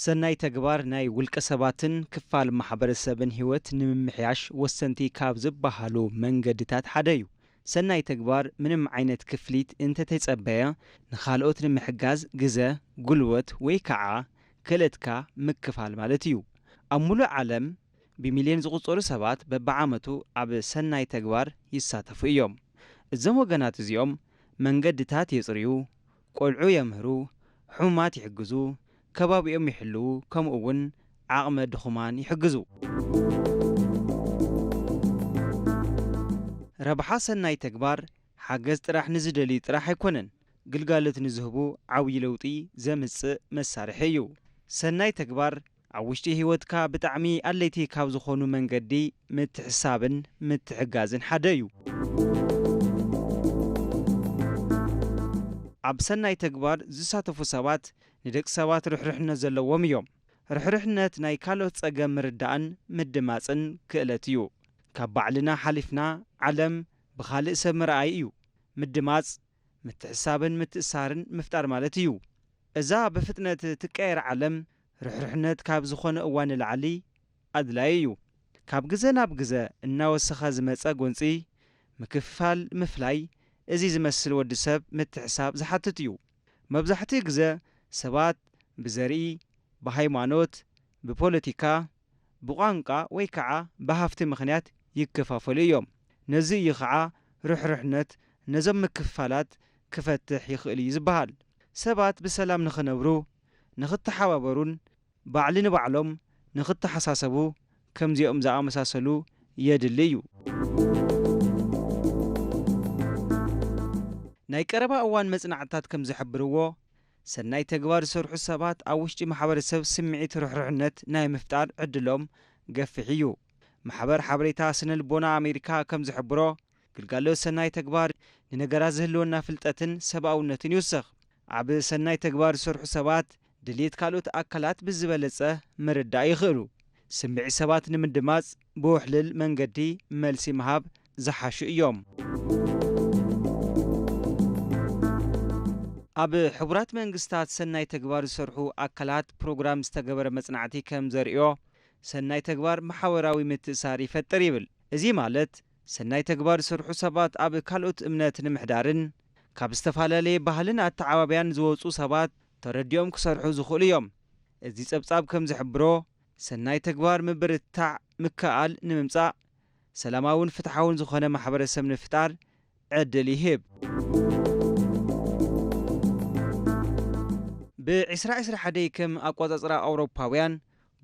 ሰናይ ተግባር ናይ ውልቀ ሰባትን ክፋል ማሕበረሰብን ህይወት ንምምሕያሽ ወሰንቲ ካብ ዝበሃሉ መንገድታት ሓደ እዩ። ሰናይ ተግባር ምንም ዓይነት ክፍሊት እንተተጸበየ፣ ንኻልኦት ንምሕጋዝ ግዘ፣ ጉልበት ወይ ከዓ ክእለትካ ምክፋል ማለት እዩ። ኣብ ሙሉእ ዓለም ብሚልዮን ዝቑጸሩ ሰባት በብዓመቱ ኣብ ሰናይ ተግባር ይሳተፉ እዮም። እዞም ወገናት እዚኦም መንገድታት የጽርዩ፣ ቆልዑ የምህሩ፣ ሕሙማት ይሕግዙ፣ ከባቢኦም ይሕልዉ፣ ከምኡ እውን ዓቕመ ድኹማን ይሕግዙ። ረብሓ ሰናይ ተግባር ሓገዝ ጥራሕ ንዝደልዩ ጥራሕ ኣይኮነን፣ ግልጋሎት ንዝህቡ ዓብዪ ለውጢ ዘምጽእ መሳርሒ እዩ። ሰናይ ተግባር ኣብ ውሽጢ ህይወትካ ብጣዕሚ ኣድለይቲ ካብ ዝኾኑ መንገዲ ምትሕሳብን ምትሕጋዝን ሓደ እዩ። ኣብ ሰናይ ተግባር ዝሳተፉ ሰባት ንደቂ ሰባት ርሕርሕነት ዘለዎም እዮም። ርሕርሕነት ናይ ካልኦት ጸገም ምርዳእን ምድማጽን ክእለት እዩ። ካብ ባዕልና ሓሊፍና ዓለም ብኻልእ ሰብ ምርኣይ እዩ። ምድማጽ፣ ምትሕሳብን ምትእሳርን ምፍጣር ማለት እዩ። እዛ ብፍጥነት ትቀየር ዓለም ርሕርሕነት ካብ ዝኾነ እዋን ንላዕሊ ኣድላዪ እዩ። ካብ ግዘ ናብ ግዘ እናወሰኸ ዝመጸ ጎንጺ ምክፍፋል ምፍላይ፣ እዚ ዝመስል ወዲ ሰብ ምትሕሳብ ዝሓትት እዩ። መብዛሕትኡ ግዘ ሰባት ብዘርኢ፣ ብሃይማኖት፣ ብፖለቲካ፣ ብቋንቋ ወይ ከዓ ብሃፍቲ ምኽንያት ይከፋፈሉ እዮም። ነዚ እዩ ከዓ ርሕርሕነት ነዞም ምክፍፋላት ክፈትሕ ይኽእል እዩ ዝበሃል። ሰባት ብሰላም ንኽነብሩ፣ ንኽተሓባበሩን ባዕሊ ንባዕሎም ንኽተሓሳሰቡ ከምዚኦም ዝኣመሳሰሉ የድሊ እዩ። ናይ ቀረባ እዋን መጽናዕትታት ከም ዝሕብርዎ፣ ሰናይ ተግባር ዝሰርሑ ሰባት ኣብ ውሽጢ ማሕበረሰብ ስምዒት ርሕርሕነት ናይ ምፍጣር ዕድሎም ገፊሕ እዩ። ማሕበር ሓበሬታ ስነ ልቦና ኣሜሪካ ከም ዝሕብሮ፣ ግልጋሎት ሰናይ ተግባር ንነገራት ዝህልወና ፍልጠትን ሰብኣውነትን ይውስኽ። ኣብ ሰናይ ተግባር ዝሰርሑ ሰባት ድልየት ካልኦት ኣካላት ብዝበለጸ ምርዳእ ይኽእሉ። ስምዒት ሰባት ንምድማጽ ብውሕልል መንገዲ መልሲ ምሃብ ዝሓሹ እዮም። ኣብ ሕቡራት መንግስታት ሰናይ ተግባር ዝሰርሑ ኣካላት ፕሮግራም ዝተገበረ መጽናዕቲ ከም ዘርእዮ፣ ሰናይ ተግባር ማሕበራዊ ምትእሳር ይፈጥር ይብል። እዚ ማለት፣ ሰናይ ተግባር ዝሰርሑ ሰባት ኣብ ካልኦት እምነት ንምሕዳርን ካብ ዝተፈላለየ ባህልን ኣተዓባብያን ዝወጹ ሰባት ተረዲኦም ክሰርሑ ዝኽእሉ እዮም። እዚ ጸብጻብ ከም ዝሕብሮ፣ ሰናይ ተግባር ምብርትታዕ ምክእኣል ንምምጻእ፣ ሰላማውን ፍትሓውን ዝኾነ ማሕበረሰብ ንምፍጣር ዕድል ይህብ። ብ ዕስራ ዕስራ ሓደ ከም ኣቆጻጽራ ኣውሮፓውያን፣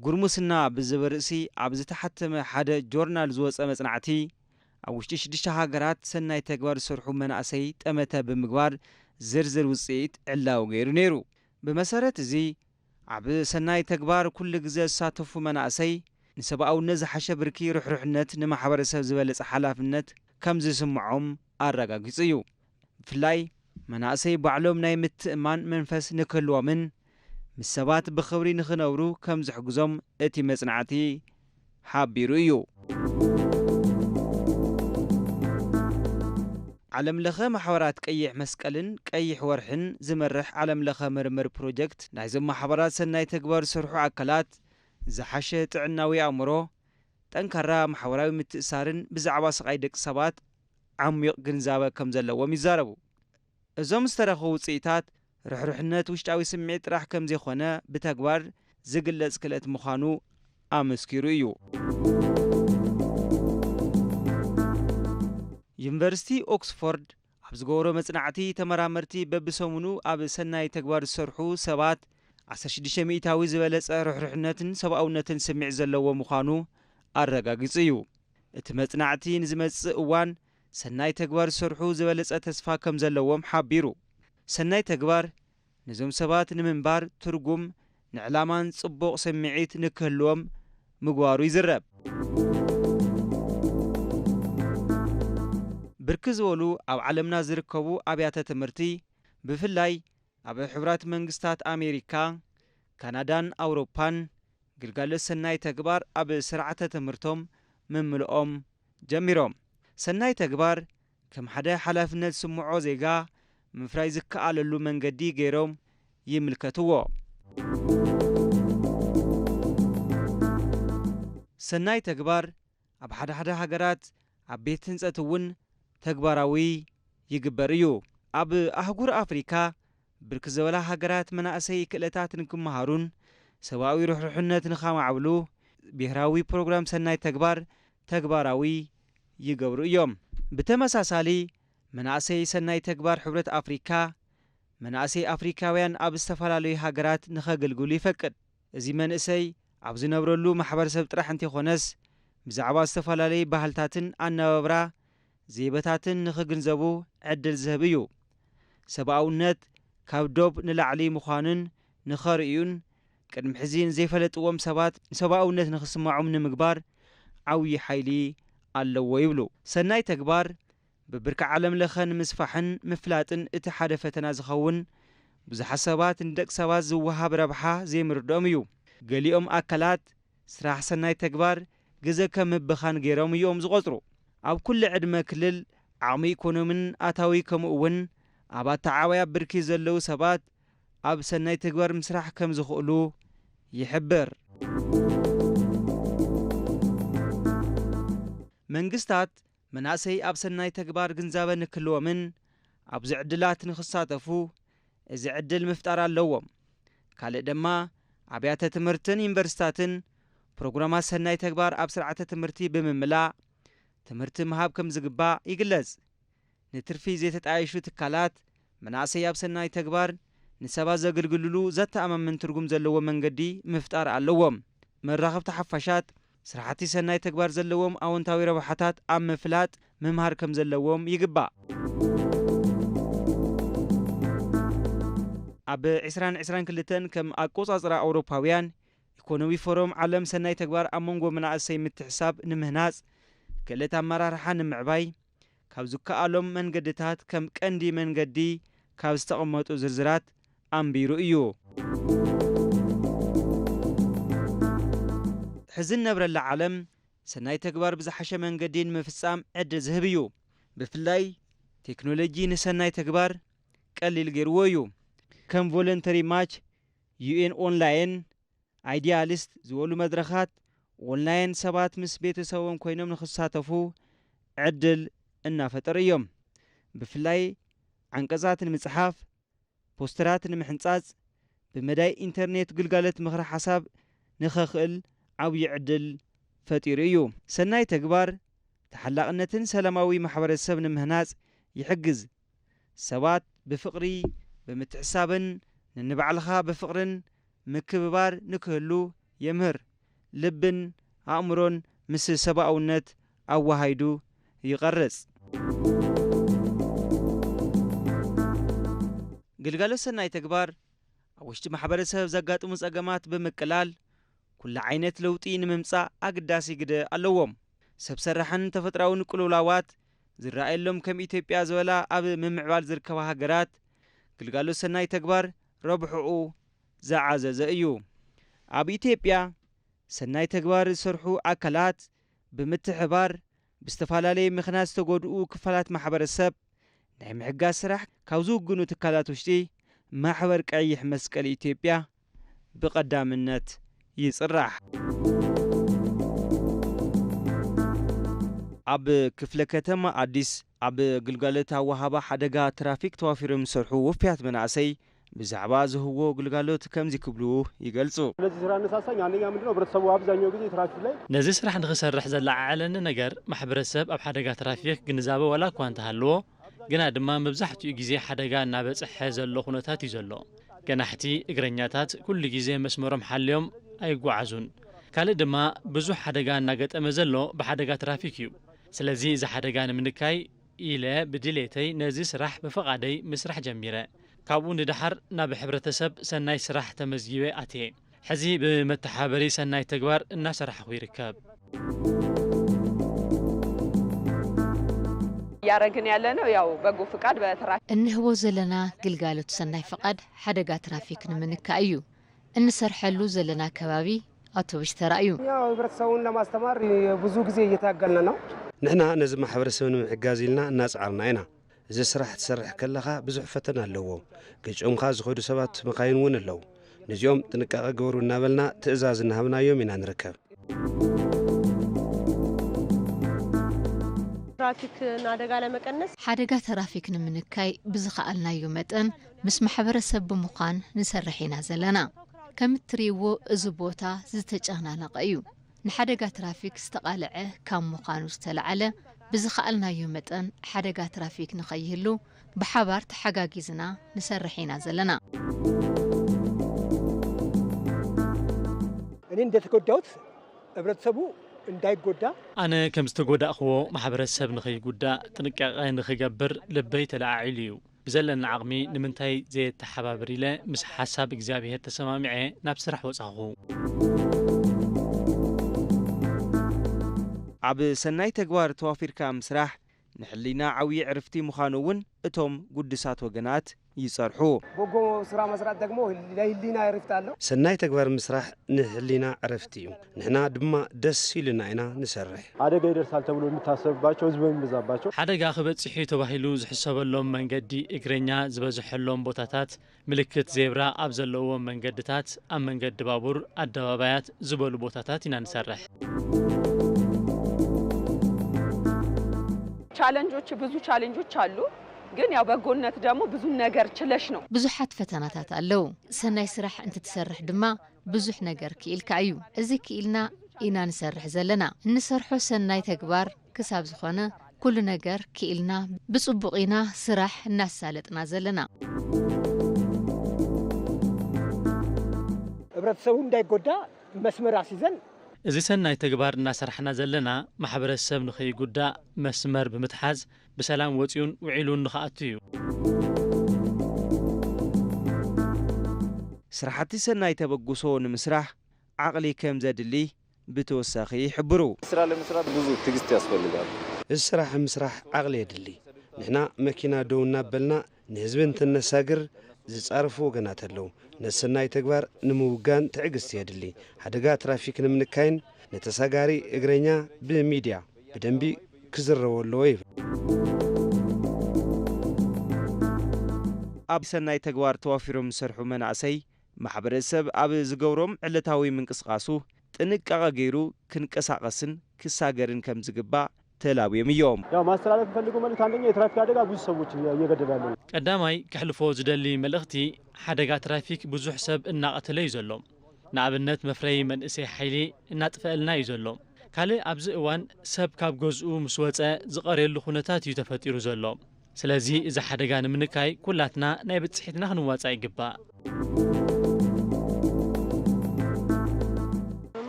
ጉርሙስና ብዝብል ርእሲ ኣብ ዝተሓተመ ሓደ ጆርናል ዝወጸ መጽናዕቲ፣ ኣብ ውሽጢ ሽዱሽተ ሃገራት ሰናይ ተግባር ዝሰርሑ መናእሰይ ጠመተ ብምግባር ዝርዝር ውጽኢት ዕላዊ ገይሩ ነይሩ። ብመሰረት እዚ፣ ኣብ ሰናይ ተግባር ኩሉ ግዜ ዝሳተፉ መናእሰይ፣ ንሰብኣውነት ዝሓሸ ብርኪ ርሕርሕነት ንማሕበረሰብ ዝበለጸ ሓላፍነት ከም ዝስምዖም ኣረጋጊጹ እዩ። ብፍላይ መናእሰይ ባዕሎም ናይ ምትእማን መንፈስ ንክህልዎምን ምስ ሰባት ብኽብሪ ንኽነብሩ ከም ዝሕግዞም እቲ መጽናዕቲ ሓቢሩ እዩ። ዓለም ለኸ ማሕበራት ቀይሕ መስቀልን ቀይሕ ወርሕን ዝመርሕ ዓለም ለኸ ምርምር ፕሮጀክት ናይዞም ማሕበራት ሰናይ ተግባር ዝሰርሑ ኣካላት ዝሓሸ ጥዕናዊ ኣእምሮ፣ ጠንካራ ማሕበራዊ ምትእሳርን ብዛዕባ ስቓይ ደቂ ሰባት ዓሚቕ ግንዛበ ከም ዘለዎም ይዛረቡ። እዞም ዝተረኸቡ ውጽኢታት ርሕሩሕነት ውሽጣዊ ስምዒት ጥራሕ ከም ዘይኮነ ብተግባር ዝግለጽ ክእለት ምዃኑ ኣመስኪሩ እዩ። ዩኒቨርሲቲ ኦክስፎርድ ኣብ ዝገበሮ መጽናዕቲ፣ ተመራመርቲ በብሰሙኑ ኣብ ሰናይ ተግባር ዝሰርሑ ሰባት ዓሰርተ ሽዱሽተ ሚእታዊ ዝበለጸ ርሕሩሕነትን ሰብኣውነትን ስምዒት ዘለዎ ምዃኑ ኣረጋጊጹ እዩ። እቲ መጽናዕቲ ንዝመጽእ እዋን ሰናይ ተግባር ዝሰርሑ ዝበለጸ ተስፋ ከም ዘለዎም ሓቢሩ። ሰናይ ተግባር ነዞም ሰባት ንምንባር ትርጉም፣ ንዕላማን ጽቡቕ ስምዒት ንክህልዎም ምግባሩ ይዝረብ። ብርክት ዝበሉ ኣብ ዓለምና ዝርከቡ ኣብያተ ትምህርቲ፣ ብፍላይ ኣብ ሕቡራት መንግስታት ኣሜሪካ፣ ካናዳን ኣውሮፓን፣ ግልጋሎት ሰናይ ተግባር ኣብ ስርዓተ ትምህርቶም ምምልኦም ጀሚሮም። ሰናይ ተግባር ከም ሓደ ሓላፍነት ዝስምዖ ዜጋ ምፍራይ ዝከኣለሉ መንገዲ ገይሮም ይምልከትዎ። ሰናይ ተግባር ኣብ ሓደ ሓደ ሃገራት ኣብ ቤት ህንጸት እውን ተግባራዊ ይግበር እዩ። ኣብ ኣህጉር ኣፍሪካ ብርክት ዝበላ ሃገራት መናእሰይ ክእለታት ንክመሃሩን ሰብኣዊ ርሕርሕነት ንኸማዕብሉ ብሄራዊ ፕሮግራም ሰናይ ተግባር ተግባራዊ ይገብሩ እዮም። ብተመሳሳሊ መናእሰይ ሰናይ ተግባር ሕብረት ኣፍሪካ መናእሰይ ኣፍሪካውያን ኣብ ዝተፈላለዩ ሃገራት ንኸገልግሉ ይፈቅድ። እዚ መንእሰይ ኣብ ዝነብረሉ ማሕበረሰብ ጥራሕ እንተይኮነስ ብዛዕባ ዝተፈላለዩ ባህልታትን ኣነባብራ ዘይበታትን ንኽግንዘቡ ዕድል ዝህብ እዩ። ሰብኣውነት ካብ ዶብ ንላዕሊ ምዃኑን ንኸርእዩን ቅድሚ ሕዚ ንዘይፈለጥዎም ሰባት ንሰብኣውነት ንኽስምዖም ንምግባር ዓብዪ ሓይሊ ኣለዎ ይብሉ። ሰናይ ተግባር ብብርኪ ዓለም ለኸ ንምስፋሕን ምፍላጥን እቲ ሓደ ፈተና ዝኸውን ብዙሓት ሰባት ንደቂ ሰባት ዝወሃብ ረብሓ ዘይምርድኦም እዩ። ገሊኦም ኣካላት ስራሕ ሰናይ ተግባር ግዘ ከም ምብኻን ገይሮም እዮም ዝቖጽሩ። ኣብ ኩሉ ዕድመ ክልል ዓቕሚ ኢኮኖሚን ኣታዊ ከምኡ እውን ኣብ ኣተዓባያ ብርኪ ዘለዉ ሰባት ኣብ ሰናይ ተግባር ምስራሕ ከም ዝኽእሉ ይሕብር። መንግስታት መናእሰይ ኣብ ሰናይ ተግባር ግንዛበ ንክህልዎምን ኣብዚ ዕድላት ንክሳተፉ እዚ ዕድል ምፍጣር ኣለዎም። ካልእ ድማ ኣብያተ ትምህርትን ዩኒቨርሲታትን ፕሮግራማት ሰናይ ተግባር ኣብ ስርዓተ ትምህርቲ ብምምላእ ትምህርቲ ምሃብ ከም ዝግባእ ይግለጽ። ንትርፊ ዘይተጣየሹ ትካላት መናእሰይ ኣብ ሰናይ ተግባር ንሰባት ዘገልግልሉ ዘተኣማምን ትርጉም ዘለዎ መንገዲ ምፍጣር ኣለዎም። መራኸብቲ ሓፋሻት ስራሕቲ ሰናይ ተግባር ዘለዎም ኣወንታዊ ረብሓታት ኣብ ምፍላጥ ምምሃር ከም ዘለዎም ይግባእ። ኣብ ዕስራን ዕስራን ክልተን ከም ኣቆጻጽራ ኣውሮፓውያን ኢኮኖሚ ፎረም ዓለም ሰናይ ተግባር ኣብ መንጎ መናእሰይ ምትሕሳብ ንምህናጽ፣ ክእለት ኣመራርሓ ንምዕባይ ካብ ዝከኣሎም መንገድታት ከም ቀንዲ መንገዲ ካብ ዝተቐመጡ ዝርዝራት ኣንቢሩ እዩ። ሕዚ ንነብረላ ዓለም ሰናይ ተግባር ብዝሓሸ መንገዲ ንምፍጻም ዕድል ዝህብ እዩ። ብፍላይ ቴክኖሎጂ ንሰናይ ተግባር ቀሊል ገይርዎ እዩ። ከም ቮለንተሪ ማች፣ ዩ ኤን ኦንላይን፣ ኣይዲያሊስት ዝበሉ መድረኻት ኦንላይን ሰባት ምስ ቤተሰቦም ኮይኖም ንክሳተፉ ዕድል እናፈጠሩ እዮም። ብፍላይ ዓንቀጻት ንምጽሓፍ፣ ፖስተራት ንምሕንጻጽ፣ ብመዳይ ኢንተርኔት ግልጋሎት ምኽሪ ሓሳብ ንኸኽእል ዓብዪ ዕድል ፈጢሩ እዩ። ሰናይ ተግባር ተሓላቕነትን ሰላማዊ ማሕበረሰብ ንምህናጽ ይሕግዝ። ሰባት ብፍቕሪ፣ ብምትሕሳብን ንንባዕልኻ ብፍቕርን ምክብባር ንክህሉ የምህር። ልብን ኣእምሮን ምስ ሰብኣውነት ኣወሃሂዱ ይቐርጽ። ግልጋሎት ሰናይ ተግባር ኣብ ውሽጢ ማሕበረሰብ ዘጋጥሙ ጸገማት ብምቅላል ኩሉ ዓይነት ለውጢ ንምምጻእ ኣገዳሲ ግደ ኣለዎም። ሰብ ሰራሕን ተፈጥራውን ቅልውላዋት ዝረኣየሎም ከም ኢትዮጵያ ዝበላ ኣብ ምምዕባል ዝርከባ ሃገራት ግልጋሎት ሰናይ ተግባር ረብሕኡ ዝዓዘዘ እዩ። ኣብ ኢትዮጵያ ሰናይ ተግባር ዝሰርሑ ኣካላት ብምትሕባር ብዝተፈላለየ ምኽንያት ዝተጎድኡ ክፋላት ማሕበረሰብ ናይ ምሕጋዝ ስራሕ ካብ ዝውግኑ ትካላት ውሽጢ ማሕበር ቀይሕ መስቀል ኢትዮጵያ ብቐዳምነት ይጽራሕ። ኣብ ክፍለ ከተማ ኣዲስ ኣብ ግልጋሎት ኣወሃባ ሓደጋ ትራፊክ ተዋፊሮም ዝሰርሑ ውፍያት መናእሰይ ብዛዕባ ዝህብዎ ግልጋሎት ከምዚ ክብሉ ይገልጹ። ስለዚህ ስራ ያነሳሳኝ አንደኛ ምንድነው፣ ህብረተሰቡ አብዛኛው ጊዜ ትራፊክ ላይ ነዚ ስራሕ ንኽሰርሕ ዘለዓዓለኒ ነገር ማሕበረሰብ ኣብ ሓደጋ ትራፊክ ግንዛበ ዋላ እኳ እንተሃለዎ፣ ግና ድማ መብዛሕትኡ ግዜ ሓደጋ እናበጽሐ ዘሎ ኩነታት እዩ ዘሎ። ገናሕቲ እግረኛታት ኩሉ ግዜ መስመሮም ሓልዮም ኣይጓዓዙን። ካልእ ድማ ብዙሕ ሓደጋ እናገጠመ ዘሎ ብሓደጋ ትራፊክ እዩ። ስለዚ እዚ ሓደጋ ንምንካይ ኢለ ብድሌተይ ነዚ ስራሕ ብፍቓደይ ምስራሕ ጀሚረ። ካብኡ ንደሓር ናብ ሕብረተሰብ ሰናይ ስራሕ ተመዝጊበ ኣትየ። ሕዚ ብመተሓበሪ ሰናይ ተግባር እናሰራሕኹ ይርከብ። እያረግን ያለ ነው ያው በጎ ፍቃድ በትራ እንህቦ ዘለና ግልጋሎት ሰናይ ፍቓድ ሓደጋ ትራፊክ ንምንካእ እዩ። እንሰርሐሉ ዘለና ከባቢ ኣውቶቡስ ተራ እዩ። ያው ህብረተሰቡን ለማስተማር ብዙ ጊዜ እየታገልን ነው። ንሕና ነዚ ማሕበረሰብ ንምሕጋዝ ኢልና እናጸዓርና ኢና። እዚ ስራሕ ትሰርሕ ከለኻ ብዙሕ ፈተና ኣለዎ። ገጭኦምካ ዝኸዱ ሰባት መኻይን እውን ኣለዉ። ነዚኦም ጥንቃቐ ግበሩ እናበልና ትእዛዝ እናሃብናዮም ኢና ንርከብ። ትራፊክን ኣደጋ ለመቀነስ ሓደጋ ትራፊክ ንምንካይ ብዝኸኣልናዮ መጠን ምስ ማሕበረሰብ ብምዃን ንሰርሕ ኢና ዘለና። ከም እትርእይዎ እዚ ቦታ ዝተጨናነቐ እዩ። ንሓደጋ ትራፊክ ዝተቓልዐ ካብ ምዃኑ ዝተለዓለ ብዝኸኣልናዮ መጠን ሓደጋ ትራፊክ ንኸይህሉ ብሓባር ተሓጋጊዝና ንሰርሕ ኢና ዘለና። እኔ እንደተጎዳሁት ህብረተሰቡ እንዳይጎዳ ኣነ ከም ዝተጎዳእኽዎ ማሕበረሰብ ንኸይጉዳእ ጥንቃቐ ንኽገብር ልበይ ተለዓዒሉ እዩ። ብዘለና ዓቕሚ ንምንታይ ዘየተሓባብር ኢለ ምስ ሓሳብ እግዚኣብሔር ተሰማሚዐ ናብ ስራሕ ወጻኹ። ኣብ ሰናይ ተግባር ተዋፊርካ ምስራሕ ንሕሊና ዓብዪ ዕርፍቲ ምዃኑ እውን እቶም ጉዱሳት ወገናት ይጸርሑ። በጎ ስራ መስራት ደግሞ ለህሊና እረፍት አለው። ሰናይ ተግባር ምስራሕ ንህሊና ዕረፍቲ እዩ። ንሕና ድማ ደስ ኢሉና ኢና ንሰርሕ። አደጋ ይደርሳል ተብሎ የሚታሰብባቸው ህዝብ የሚበዛባቸው ሓደጋ ክበጽሕ እዩ ተባሂሉ ዝሕሰበሎም መንገዲ እግረኛ ዝበዝሐሎም ቦታታት፣ ምልክት ዜብራ ኣብ ዘለዎም መንገድታት፣ ኣብ መንገዲ ባቡር፣ ኣደባባያት ዝበሉ ቦታታት ኢና ንሰርሕ። ቻለንጆች ብዙ ቻለንጆች አሉ። ግን ያው በጎነት ደግሞ ብዙ ነገር ችለሽ ነው። ብዙሓት ፈተናታት ኣለዉ። ሰናይ ስራሕ እንትትሰርሕ ድማ ብዙሕ ነገር ክኢልካ እዩ። እዚ ክኢልና ኢና ንሰርሕ ዘለና። እንሰርሖ ሰናይ ተግባር ክሳብ ዝኾነ ኩሉ ነገር ክኢልና ብጽቡቕ ኢና ስራሕ እናሳለጥና ዘለና። ህብረተሰቡ እንዳይጎዳ መስመር ኣስይዘን እዚ ሰናይ ተግባር እናሰራሕና ዘለና ማሕበረሰብ ንኸይጉዳእ መስመር ብምትሓዝ ብሰላም ወፂኡን ውዒሉን ንኽኣቱ እዩ። ስራሕቲ ሰናይ ተበግሶ ንምስራሕ ዓቕሊ ከም ዘድሊ ብተወሳኺ ይሕብሩ። ስራ ለመስራት ብዙ ትዕግስት ያስፈልጋል። እዚ ስራሕ ምስራሕ ዓቕሊ የድሊ። ንሕና መኪና ደው እናበልና ንህዝቢ እንትነሳግር ዝጻረፉ ወገናት ኣለዉ። ነሰናይ ተግባር ንምውጋን ትዕግስቲ የድሊ። ሓደጋ ትራፊክ ንምንካይን ንተሳጋሪ እግረኛ ብሚድያ ብደንቢ ክዝረቦ ኣለዎ ይብል። ኣብ ሰናይ ተግባር ተዋፊሮም ዝሰርሑ መናእሰይ ማሕበረሰብ ኣብ ዝገብሮም ዕለታዊ ምንቅስቓሱ ጥንቃቐ ገይሩ ክንቀሳቐስን ክሳገርን ከም ዝግባእ ተላብዮም እዮም። ያው ማስተላለፍ የምፈልገው መልእክት አንደኛ የትራፊክ አደጋ ብዙ ሰዎች እየገደለ ያለው። ቀዳማይ ክሕልፎ ዝደሊ መልእኽቲ ሓደጋ ትራፊክ ብዙሕ ሰብ እናቐተለ እዩ ዘሎ። ንኣብነት መፍረይ መንእሰይ ሓይሊ እናጥፈኣልና እዩ ዘሎ። ካልእ ኣብዚ እዋን ሰብ ካብ ገዝኡ ምስ ወፀ ዝቐርየሉ ኩነታት እዩ ተፈጢሩ ዘሎ። ስለዚ እዚ ሓደጋ ንምንካይ ኩላትና ናይ ብፅሒትና ክንዋፃእ ይግባእ።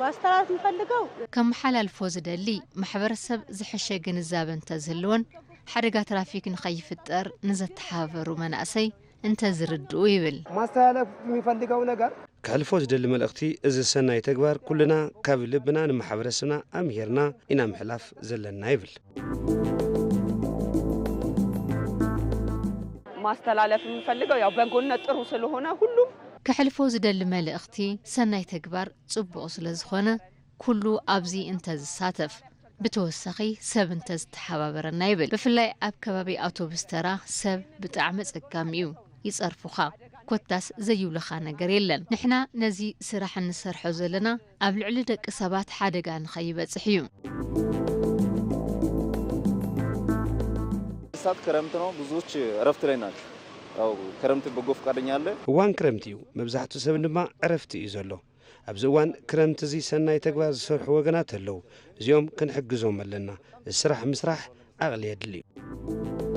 ማስተላለፍ ንፈልገው ከመሓላልፎ ዝደሊ ማሕበረሰብ ዝሐሸ ግንዛበ እንተዝህልዎን ሓደጋ ትራፊክ ንኸይፍጠር ንዘተሓባበሩ መናእሰይ እንተዝርድኡ ይብል። ማስተላለፍ የሚፈልገው ነገር ክሕልፎ ዝደሊ መልእኽቲ እዚ ሰናይ ተግባር ኩልና ካብ ልብና ንማሕበረሰብና ኣምሂርና ኢና ምሕላፍ ዘለና ይብል። ማስተላለፍ የምፈልገው ያው በጎነት ጥሩ ስለሆነ ሁሉም ከሕልፎ ዝደሊ መልእኽቲ ሰናይ ተግባር ጽቡቕ ስለ ዝኾነ ኩሉ ኣብዚ እንተዝሳተፍ ብተወሳኺ ሰብ እንተዝተሓባበረና ይብል። ብፍላይ ኣብ ከባቢ ኣውቶቡስ ተራ ሰብ ብጣዕሚ ኣጸጋሚ እዩ። ይጸርፉኻ። ኮታስ ዘይብሉኻ ነገር የለን። ንሕና ነዚ ስራሕ እንሰርሖ ዘለና ኣብ ልዕሊ ደቂ ሰባት ሓደጋ ንኸይበጽሕ እዩ። እሳት ክረምት ነው፣ ብዙዎች እረፍት ላይ ናቸው። ያው ክረምት በጎ ፈቃደኛ አለ። እዋን ክረምቲ እዩ፣ መብዛሕትኡ ሰብ ድማ ዕረፍቲ እዩ ዘሎ። ኣብዚ እዋን ክረምቲ እዚ ሰናይ ተግባር ዝሰርሑ ወገናት ኣለዉ። እዚኦም ክንሕግዞም ኣለና። እዚ ስራሕ ምስራሕ ዓቕሊ የድሊ እዩ።